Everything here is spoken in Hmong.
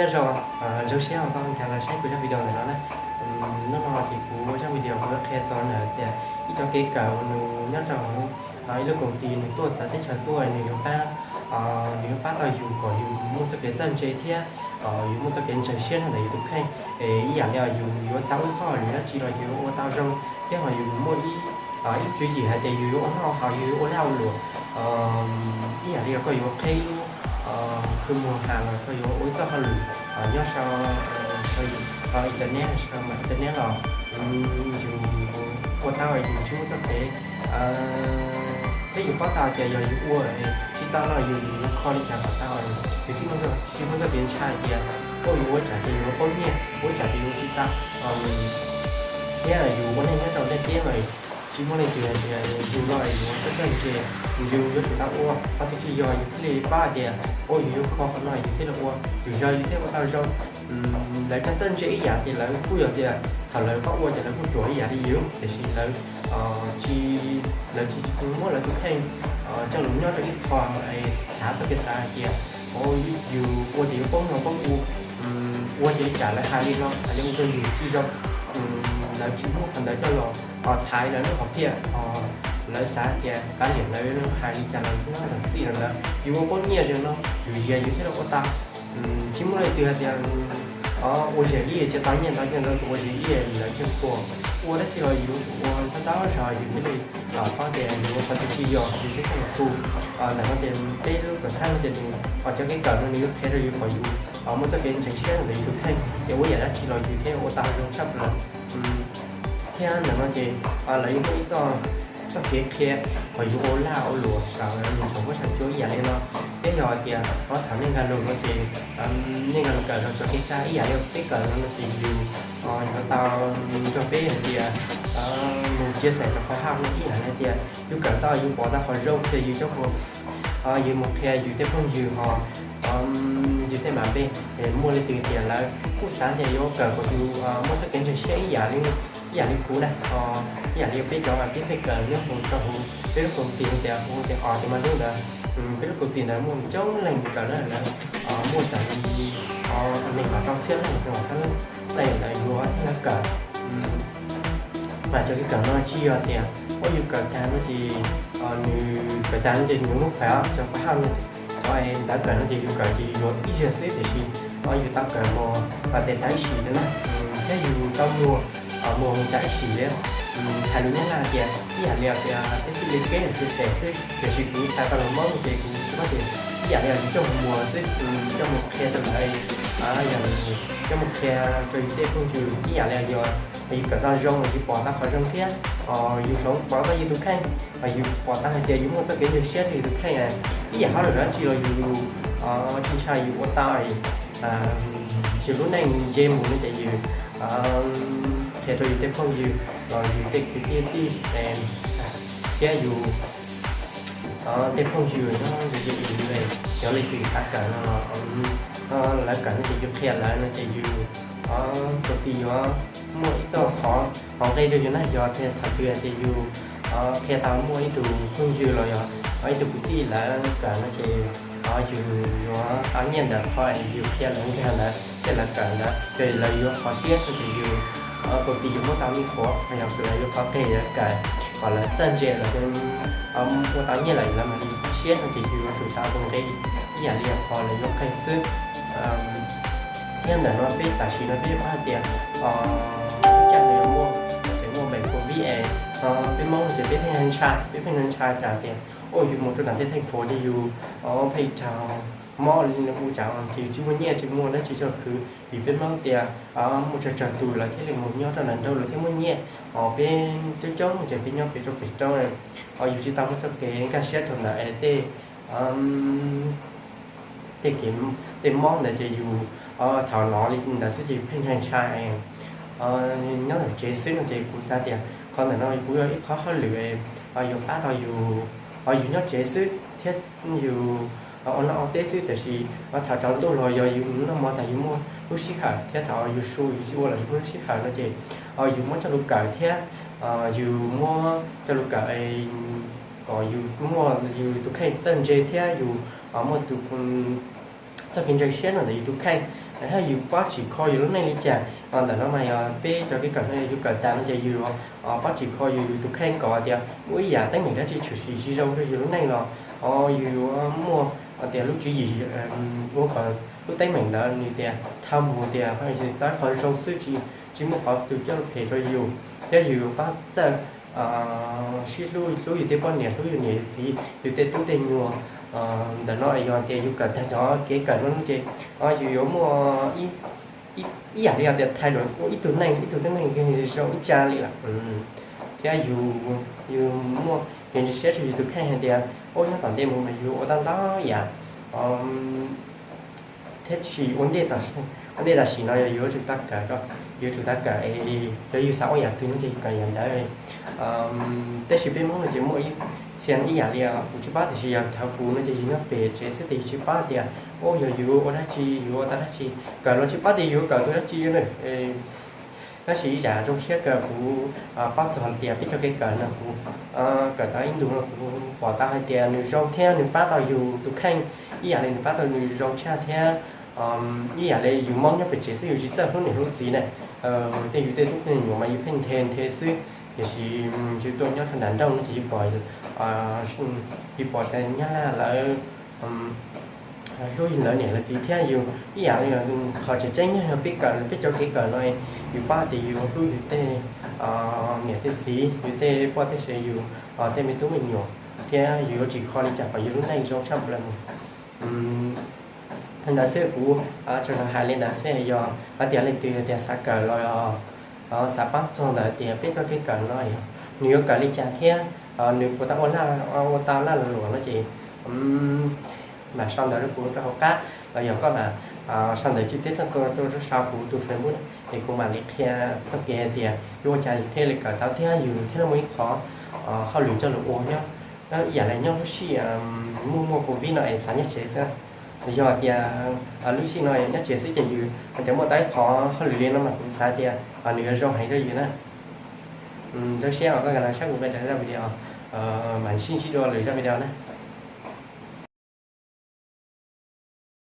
Nyob zoo, zoo siab uas koj nkag los saib kuv zaj video ntawm no na. Hnub no ces kuv zaj video kuv yuav qhia txog ntawm tias ib cov kev kawm uas nws nyob rau hauv ib lub koom tis nws tuaj txawv teb chaws tuaj, nws yuav pab, nws yuav pab tau yus kom yus muaj txoj kev txawj ntse thiab yus muaj txoj kev ntseeg siab ntawm yus tus kheej. Es ib yam li yus yuav xav ua ib qho hauj lwm dab tsi los yus yuav ua tau zoo, thiab ho yus muaj ib tswv yim hais tias yus yuav ua noj haus, yus yuav ua lag ua luam. Ib yam li koj yuav qheb khw muag has los koj yuav ua ib txoj hauj lwm nyob sau internet, sau internet los yus ua tau, yus tsis muaj txoj kev, peb yus paub tau tias yog yus ua tsis tau no yus yuav kho li cas kom tau, yus tsis muaj txoj kev ntshai tias ua yus ua tsam tias yus yuav poob nyiaj, ua tsam tias yus ua tsis tau, thiab yus ua neej nyob rau ntiaj teb mas tsis muaj leej twg hais tias yus no yus txawj ntse, yus yuav tsum tau ua, qhov twg tsis yog yus thiaj li paub hais tias ua yus yuav kho qhov no yus thiaj li ua, yus zog yus thiaj ua tau zoo. Lawv cov txawj ntse ib yam ces lawv kuj yog tias thaum lawv paub ua ces lawv kuj ruam ib yam li yus, tiam sis lawv tsis, lawv tsis muab lawv tus kheej coj los nyob rau ib qho, xav txoj kev xav hais tias yus ua ces yuav poob no poob ub, ua ces li cas lawv hais li no yog ua rau yus tsis zoo. Lawv tsis muab qhov ntawd coj los thaiv lawv lub hom phiaj, lawv xav tias kav liam lawv hais li cas los nyob los xij los ntawd yus ua poob nyiaj zoo no yus zias yus thiaj li ua tau. Tsis muaj leej twg hais tias ua zem ib yam tsis tau nyiaj, tau nyiaj ntawd tus ua zem ib yam lawv thiaj tuag. Ua dab tsi los yus ua tab tab zog yus thiaj li los paub tias yus ua qhov twg tsis yog yus thiaj li tu. Ntawm no ces peb lub tuam txhab no ces nws, cov kev kawm no nws yuav qhia rau yus kom yus muaj txoj kev ntseeg siab ntawm yus tus kheej, ces ua yam dab tsi los yus thiaj ua tau zoo tshaj plaws. Thiab ntawm no ces lawv yuav muaj ib txoj, txoj kev qhia kom yus ua lag ua luam saum nws tsoom huab saum cua ib yam li no. Thiab yog hais tias ob thaum nej nkag lus no ces nej nkag lus kawm los txog kev tsa ib yam li peb kawm no ces yus yuav tau nrog peb hais tias mus txiav xeem rau qhov hauj no ib yam li tias yus kawm tau yus pom tau qhov zoo ces yus coj mus, yus mus qhia yus tej phooj ywg ho yus tej mam npe, muaj leej twg tias lawv kuj xav tias yuav kawm kom yus muaj txoj kev ntseeg siab ib yam li, ib yam li kuv na, ib yam li peb cov peb pheej kawm nyob hauv rau hauv peb lub koom tis tias hu tias os tis mas lub ntawd, peb lub koom tis ntawd muaj coob leej kawm na, lawv muaj txawm li nees nkaum rau txhiab leej, nees nkaum txhiab leej, tej lawv yuav thiab lawv kawm. Mas cov kev kawm no tsis yog tias ua yus kawm tag no ces nws kawm tag no ces nws muab pais cov pab haj no, cov ntawd kawm no ces yus kawm ces yus yuav ib zaug xwb tiam sis yus tau kawm mus tes tas ib sim na, thiab yus tau muag, muag mus tas ib sim li. Hais lus Nyab Laj tias ib yam li tias peb txwj li keb cia xes xwb, tiam sis kuv txhais tau lus Hmoob ces kuv tsis paub tias ib yam li yus coj mus muag xwb, coj mus qhia rau lawv, yog coj mus qhia rau yus tej phooj ywg ib yam li yus, yus kawm tau zoo yus pom tau qhov zoo thiab, yus hloov pauv tau yus tus kheej, yus pom tau hais tias yus muaj txoj kev ntseeg siab rau yus tus kheej, ib yam hauj lwm dab tsi los yus tsis ntshai yus ua tau. Yus lub neej nce mus no ces yus qhia rau yus tej phooj ywg los yus tej kwv tij tij thiab yus tej phooj ywg nyob ze ze yus, cov leej twg xav kawm no los lawv kawm no ces yus qhia lawv no ces yus tus tij yuav muaj ib txoj qhov hauv nqe rau yus na, yog tias thaum twg tias yus qhia tau muaj ib tug phooj ywg los yog ib tug kwv tij lawv kawm no ces yus yuav tau nyiaj ntawm qhov yus qhia lawv nkag ntawd thiab lawv kawm ntawd ces lawv yuav kho siab no ces yus tus tij yuav muab tau me qhuav los yog lawv yuav kho qe lawv kawm kom lawv txawj ntse los ua tau nyiaj lawm lawv mam li kho siab no ces yus yuav tsum tau tus nqe ib yam li qhov lawv yuav qe xwb. Thiab ntawm no peb tam sim no peb yuav paub hais tias caj no yuav muaj, tseem muaj npe hu V A, peb Hmoob ces peb pheej ntshai, peb pheej ntshai tsam tias ua yus mus rau nram tej theej phuv ces yus pheej raug mob li ub tsam ces yus tsis muaj nyiaj tsis muaj dab tsi tso khwv, vim peb Hmoob tias muaj tsawg tsawg tus lawv thiaj li mus nyob rau nram nraud lawv thiaj muaj nyiaj, ho peb coob coob ces peb nyob pem rau pem rau, yus tsis tau muaj txoj kev nkag siab rau ntawm tej, tej kev, tej mob ntawd ces yus thaum no li ntawd xwb ces yus pheej ntshai ntshai nyob ntawm tsev xwb no ces kuv xav tias qhov ntawm no kuj yog ib qhov hauj lwm yuav pab tau yus, yus nyob tsev xwb thiab yus ua noj ua teb xwb tiam sis thaum tsaus ntuj los yog yus noj mov tag yus muaj lub sij hawm thiab thaum yus su yus tsis ua los yus muaj lub sij hawm no ces yus muab coj lus kawm thiab yus muab coj lus kawm kom yus muaj yus tus kheej txawj ntse thiab yus muaj tus txoj kev ntseeg siab no ntawm yus tus kheej. Yog yus pab tsim kho yus lub neej li cas, ntawm no mas yog peb cov kev kawm no yus kawm tag no ces yus pab tsim kho yus, yus tus kheej kom tias muaj ib yam teeb meem dab tsi tshwm sim tsis zoo rau yus lub neej los yus yuav muaj tias lub tswv yim ua kom lub teeb meem ntawd nws tias dhau mus tias tau qhov zoo xwb, tsis muaj qhov twg coj phem rau yus, thiab yus yuav pab txawj sib hlub, hlub yus tej poj niam, hlub yus niam yus txiv, yus tej tub tej nyuag. Ntawm no yog tias yus kawm tag cov kev kawm no ces yus yuav muaj ib yam li tias thaij duam ua ib tug neeg, ib tug tib neeg zoo ib tsa li lawm. Thiab yus, yus muaj kev ntseeg siab rau yus tus kheej hais tias ua nyob tom ntej mus mas yus ua tau ntau yam, thiab tab sis ua ntej tam sim no yog yuav tsum tau kawm, yuav tsum tau kawm es yog yus xav ua yam twg no ces yus kawm yam ntawd. Tab sis peb Hmoob no ces muaj ib txhia ib yam li kuv tsis pab, tiam sis yog thaum kuv no ces yus nyob pem tsev xwb ces yus tsis pab tias ua yog yus ua dab tsi, yus ua tau dab tsi, kawm los tsis pab tias yus kawm tus dab tsi na. Tab sis ib yam zoo siab kawg kuv paub txog tias peb cov kev kawm no kuv kawm tau ib ntus no kuv pom tau hais tias nws zoo thiab nws pab tau yus tus kheej ib yam li nws pab tau nws zoo tshaj thiab. Ib yam li yus Hmoob nyob pem tsev xwb yus tsis txawj hlub niam hlub txiv na, tej yus tej tub nyuam mas yus pheej nthe nthe xwb, tiam sis yus tuaj nyob rau nram nroog no ces yus pom, yus pom tias Nyab Laj lawv hlub lawv niam lawv txiv thiab yus ib yam li qhov tseem ceeb yog peb kawm peb cov kev kawm no, yus pab tias yus hlub yus tej niam tej txiv, yus tej poj tej sev, yus tej me tub me nyuam, thiab yus yuav tsim kho li cas kom yus lub neej zoo tshaj plaws mus. Li ntawd xwb kuv tsuas hais li ntawd xwb, yog hais tias leej twg tias xav kawm los xav paub txog ntawm tias peb txoj kev kawm no yog nws yuav kawm li cas thiab nws puas tau ua, ua tau laj luam no ces mam sau ntawv rau kuv rau hauv qab los yog koj mam sau ntawv chi tiết rau, rau sau kuv tus Facebook es kuv mam li qhia txoj kev hais tias yuav ua cas yus thiaj li kawm tau thiab yus thiaj li muaj ib qho hauj lwm coj los ua nyob, ib yam li nyob lub sij muaj muaj covid no es xav nyob tsev xwb. Yog tias lub sij no nyob tsev xwb ces yus hais tias muaj tau ib qho hauj lwm li no mas kuv xav tias nws yuav zoo heev rau yus na. Zoo siab uas koj los saib kuv peb rau zaj video, mam sib ntsib dua lwm zaj video na.